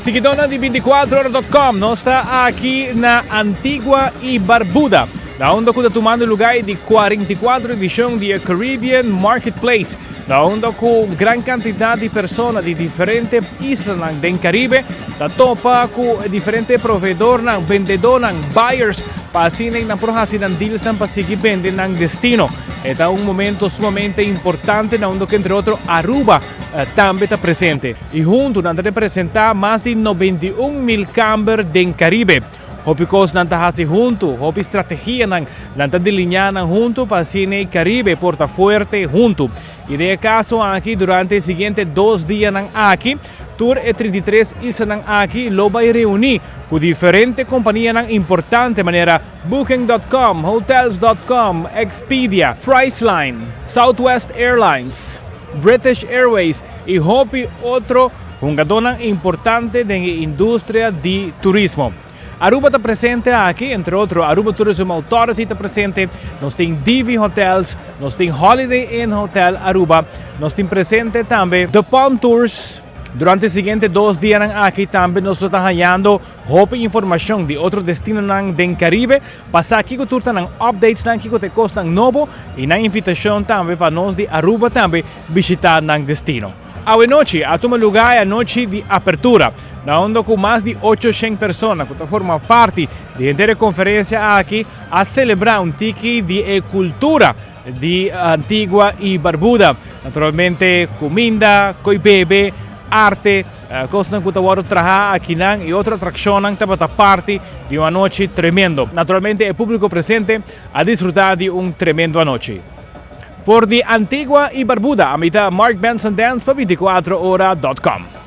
Siguidónan di 24ora.com, nos ta aki na Antigua i Barbuda, na unda ku ta tumando lugá e di 44 edishon di e Caribbean Marketplace, na unda ku un gran kantidat di persona di diferente islanan den Karibe ta topa ku diferente proveedornan, bendedónan, buyers, pa asina nan por hasi nan dealsnan pa sigui bende nan destino. E ta un momento sumamente importante na unda ku entre otro Aruba tambe ta presente. I huntu nan ta representá mas di 91,000 kamber den Karibe. Hopi kosnan ta hasi huntu, hopi strategianan nan ta delineá nan huntu pa asina e Karibe por ta fuerte huntu. I den e kaso aki durante e siguiente dos dianan aki tur e 33 islanan aki lo bai reuní ku diferente kompanianan importante manera Booking.com, Hotels.com, Expedia, Priceline, Southwest Airlines, British Airways i hopi otro hungadónan importante den e industria di turismo. Aruba ta presente aki, entre otro Aruba Tourism Authority ta presente, nos tin Divi Hotels, nos tin Holiday Inn Hotel Aruba, nos tin presente tambe The Palm Tours. Durante e siguiente dos dianan aki tambe nos lo ta hañando hopi informashon di otro destinonan den Karibe pa sa kiko tur ta nan updatesnan, kiko ta e kosnan nobo i nan invitashon tambe pa nos di Aruba tambe bishita nan destino. Awe nochi a tuma lugá e anochi di apertura, na unda ku mas di 800 persona ku ta forma parti di henter e konferensia aki a selebrá un tiki di e kultura di Antigua i Barbuda. Naturalmente kuminda, koi bebe, arte, kosnan ku ta wòrdu traha akinan i otro atrakshonnan tabata parti di un anochi tremendo. Naturalmente e públiko presente a disfrutá di un tremendo anochi. For di Antigua i Barbuda, ami ta Mark Benson Dance pa 24ora.com.